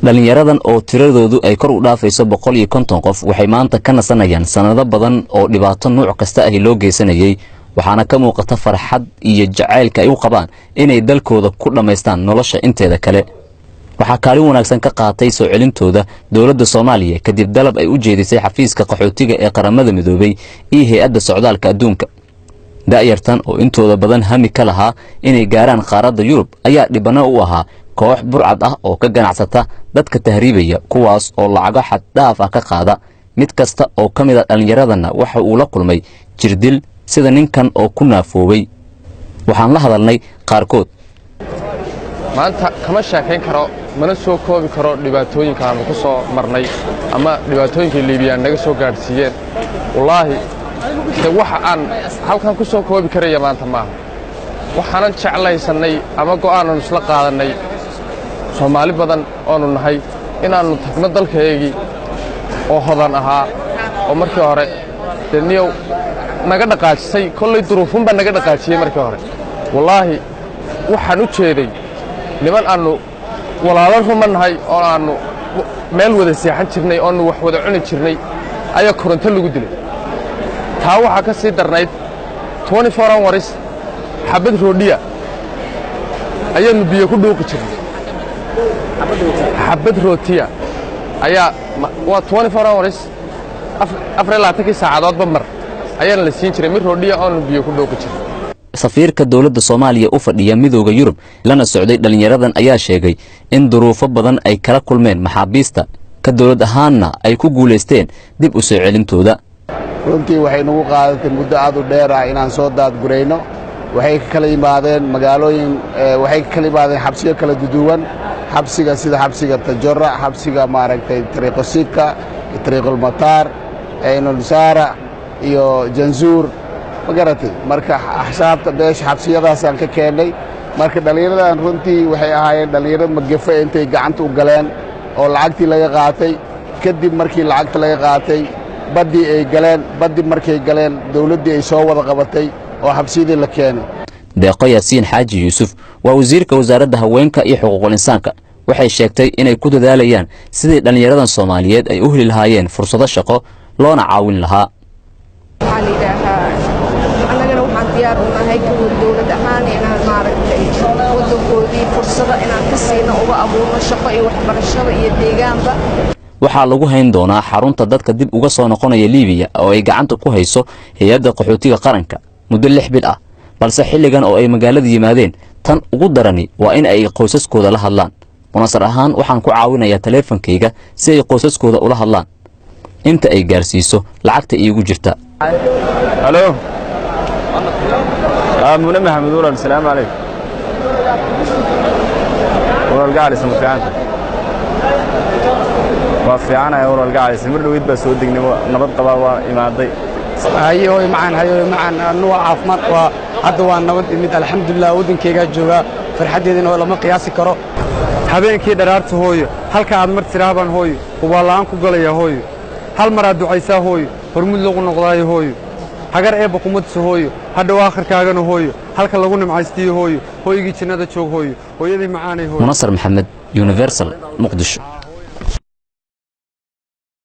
Dhallinyaradan oo tiradoodu ay kor u dhaafayso 150 qof waxay maanta ka nasanayaan sannado badan oo dhibaato nuuc kasta ahi loo geysanayay, waxaana ka muuqata farxad iyo jacaylka ay u qabaan inay dalkooda ku dhammaystaan nolosha inteeda kale. Waxaa kaalin wanaagsan ka qaatay soo celintooda dowladda Soomaaliya kadib dalab ay u jeedisay xafiiska qaxootiga ee Qaramada Midoobay iyo Hay-adda Socdaalka Adduunka. Da'yartan oo intooda badan hami ka lahaa inay gaaraan qaaradda Yurub ayaa dhibano u ahaa koox burcad ah oo ka ganacsata dadka tahriibaya, kuwaas oo lacago xad dhaaf ah ka qaada. Mid kasta oo ka mid a dhallinyaradana waxa uu la kulmay jirdil, sida ninkan oo ku naafoobay. Waxaan la hadalnay qaarkood. Maanta kama sheekayn karo, mana soo koobi karo dhibaatooyinka aanu ku soo marnay ama dhibaatooyinkay Liibiyaan naga soo gaadhsiiyeen. Wallaahi de waxa aan halkan ku soo koobi karaya maanta maaha. Waxaanan jeclaysannay ama go'aananu isla qaadannay, Soomaali badan oonu nahay, inaannu tagno dalkayagii oo hodan ahaa oo markii hore dee niyow naga dhaqaajisay. Kollay duruufunbaa naga dhaqaajiyey markii hore. Wallaahi waxaan u jeeday niman aannu walaalo ruma nahay oo aannu meel wada seexan jirnay, oonu wax wada cuni jirnay, ayaa koronto lagu dilay. Taa waxaa ka sii darnayd hours xabbad roodhiya ayaannu biyo ku dhuuqi jirnay. Xabbad rootiya ayaa waa 24 hours, 24-kii saacadoodba mar ayaana la siin jiray mid roodhiya oonu biyo ku dhuuqi jirnay. Safiirka dowladda Soomaaliya u fadhiya Midooda Yurub lana socday dhallinyaradan ayaa sheegay in duruufo badan ay kala kulmeen maxaabiista, ka dowlad ahaanna ay ku guulaysteen dib u soo celintooda. Runtii waxay nagu qaadatay muddo aad u dheer ah inaan soo daadgurayno. Waxay ka kala yimaadeen magaalooyin, waxay ka kala yimaadeen xabsiyo kala duduwan, xabsiga sida xabsiga Tajora, xabsiga maaragtay Tariiqo Sika, Tariiqulmataar, Ceynulsaara iyo Janzuur, ma garatay? Marka axsaabta beesha xabsiyadaasaan ka keennay. Marka dhallinyaradan runtii waxay ahaayeen dhallinyaro magefe intay gacanta u galeen oo lacagtii laga qaatay. Kadib markii lacagta laga qaatay, baddii ay galeen. Baddii markay galeen, dawladdii ay soo wada qabatay oo xabsiyadii la keenay. Deeqo Yaasiin Xaaji Yuusuf waa wasiirka wasaaradda haweenka iyo xuquuqul insaanka. Waxay sheegtay inay ku dadaalayaan sidii dhallinyaradan Soomaaliyeed ay u heli lahaayeen fursado shaqo loona caawin lahaa. Waxaa la yidhaahaa, annagana waxaan diyaar u nahay kawood dowlad ahaan inaan maaragtay waddankoodii fursado inaan ka siino, uga abuurno shaqo iyo waxbarashada iyo deegaanba. Waxaa lagu hayn doonaa xarunta dadka dib uga soo noqonaya Liibiya oo ay gacanta ku hayso Hay-adda Qaxootiga Qaranka muddo 6 bil ah. Balse xilligan oo ay magaalada yimaadeen, tan ugu darani waa in ay qoysaskooda la hadlaan. Munasar ahaan waxaan ku caawinayaa taleefankayga si ay qoysaskooda ula hadlaan inta ay gaarsiiso lacagta iigu jirta. Halo, Mune Maxamed walaal, asalaamu calaykum walaal. Gacalisa, ma fiicanta? Waa fiicanaya walaal. Gacalisa, mar dhoweyd baa soo degnay, nabad qabaa, waa imaaday. Haye hooy macaan, haye hooy macaan. Annu waa caafimaad qabaa hadda, waa nabad imid, alxamdulilah. Waddankaygaa joogaa, farxaddeedina oo lama qiyaasi karo. Habeenkii dharaarta hooyo, halka aad mar tiraabaan hooyo hubaalla'aan ku galaya hooyo. Hal maraad ducaysaa hooyo, hormud lagu noqdaayo hooyo. Hagar eebba kumadiso hooyo, hadhow aakhirkaagana hooyo, halka lagu nimcaystiyo hooyo, hooygii jannada joog hooyo, hooyadii macaanay hooyo. Munasar Maxamed, Universal, Muqdisho.